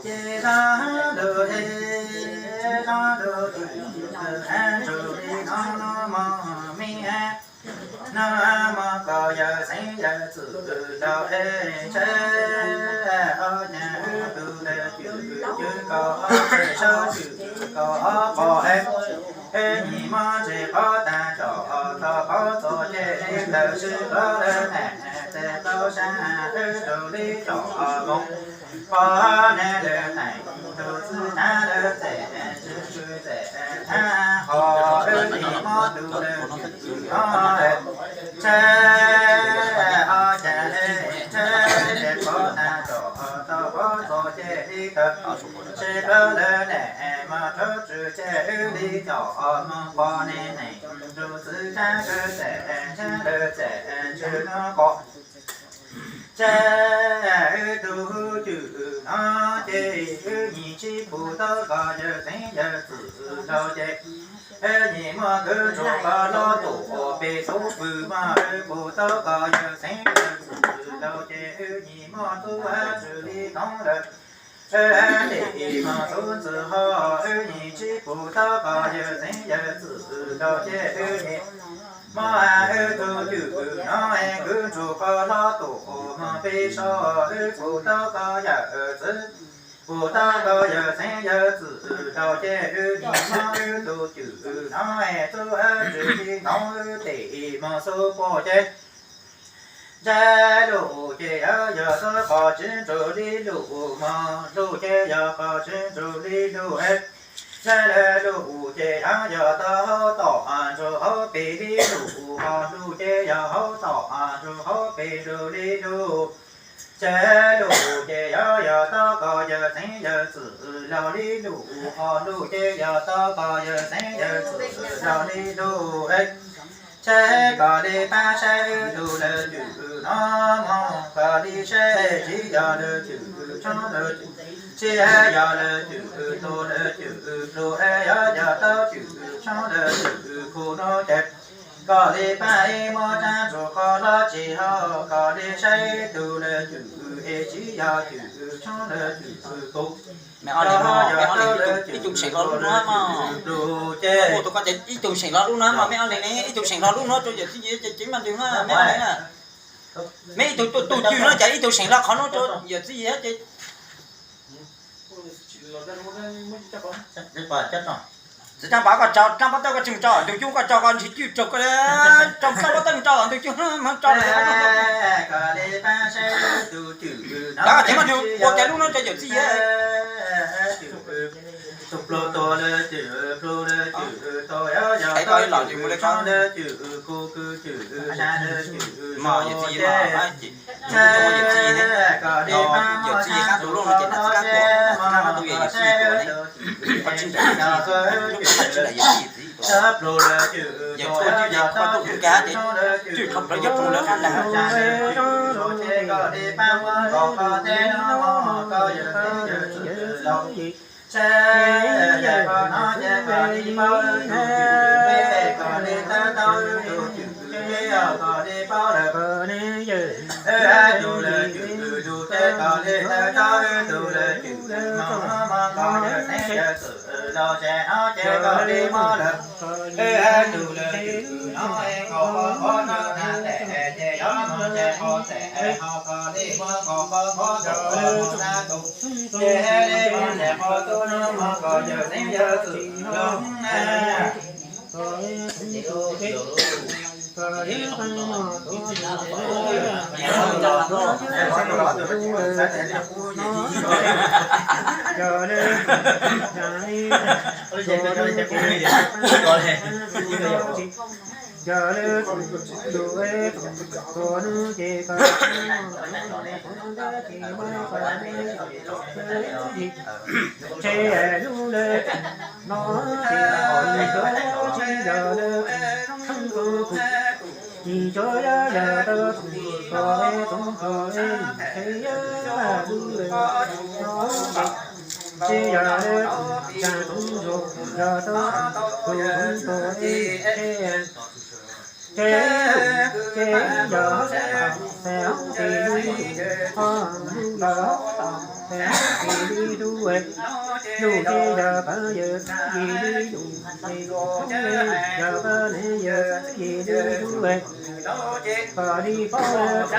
Ces tag lug, tag lug, tag lug li no, no mog me, no mog koj yawg xeeb yawg txwm laus es, ntshe ob nyuag wb tug ntawd cwm cwm koj ob peb sab cwm koj ob pog es, wb nyias muab ntses pob tag tsom tau pob txo ces li ntawd sib plab lawm ne, tes tau sab wb rau li tsom moog. Pog ne lawv teem tus txwj tsav lawv txem txwj txwj txem tag ho wb nim muab tus lawv cwm no, ntshe ob nyuag le ntshe ntses pob tag tsom tau pob txo ces li ntawd sib plab lawm ne, mas rov tswm ces wb li tsom moog. Pog ne neem tus txwj tsav lawv txem tsav lawv txem txwj no pog, ntshe wb tug cwm no ces wb nyias sib pug tau koj yawg xeeb yawg txwm laus ces, wb nyias muab kwv tsuj koj los tus peb tug pw mog, wb pug tau koj yawg xeeb yawg txwm laus ces wb nyias muab tub tswm li no lawm. Wb tes mog tub ntxwg ho, wb nyias sib pug tau koj yawg xeeb yawg txwm laus ces wb nyias muab wb tug cwm no kwv tsuj koj los tus mog peb sab, wb pug tau koj yawg txwm, pug tau koj yawg xeeb yawg txwm laus ces wb nyias muab wb tug cwm no tub tswm li no, wb tes mog xub pom ces ntshe lug ces yog yog tub pog tswm nrug li lug mog, lug ces yog pog tswm nrug li lug, ntshe lug ces yog yog tau hauv tom nrug hauv pes li lug ho, lug ces yog hauv tom nrug hauv pes nrug li lug. Ntshe lug ces yog yog tau koj yawg xeeb yawg txwm laus li lug ho, lug ces yog tau koj yawg xeeb yawg txwm laus li lug. Ntshe koj li pab saib wb tug lawv cwm no mog, koj li saib tsis yog lawv cwm tshoob lawv cwm, tsis yog lawv cwm tus lawv cwm plhu, yog yog tau cwm tshoob lawv cwm khu no ces koj li pab ib muab tsaab tsuj koj los tsis ho, koj li saib tug lawv cwm es tsis yog cwm tshoob lawv cwm khu. Ib tug seem los lub no, ib tug seem los lub no mog, me ob leeg ne, ib tug seem los lub no rau yawm txiv yig ces ceev mas ntws no me ob leeg na. Me ib tug tus cwm no ces ib tug seem los qhov no rau yawm txiv yig ces txiv Raj Pov koj tso rab pob tawb koj tseem tso ntug cub koj tso koj ntsis cwj raug koj tso rab pob tawb tso ntug cub tso. Cov ceev mas ntws ua cas lub no rau yawm txiv yig. Mog yawm txiv yig mog, yawm txiv yig qab tus loj no ces nam txiv qab tuam, nam txiv qab tuam yog yawm txiv yig tuam ne. Qhov tsis nraim yawm txiv yig tuam, lub qhov tsis nraim yawm txiv yig tuam. Yawm txiv yig tuam ces cwj dhau plawv yawg tug lawv qab ntag. Ces ces yog ces hoob tis li lus, ho lus yog hoob tis li lus, lus ces yog pab yawg yim li lus, yog pab ne yawg yim li lus, kom li paub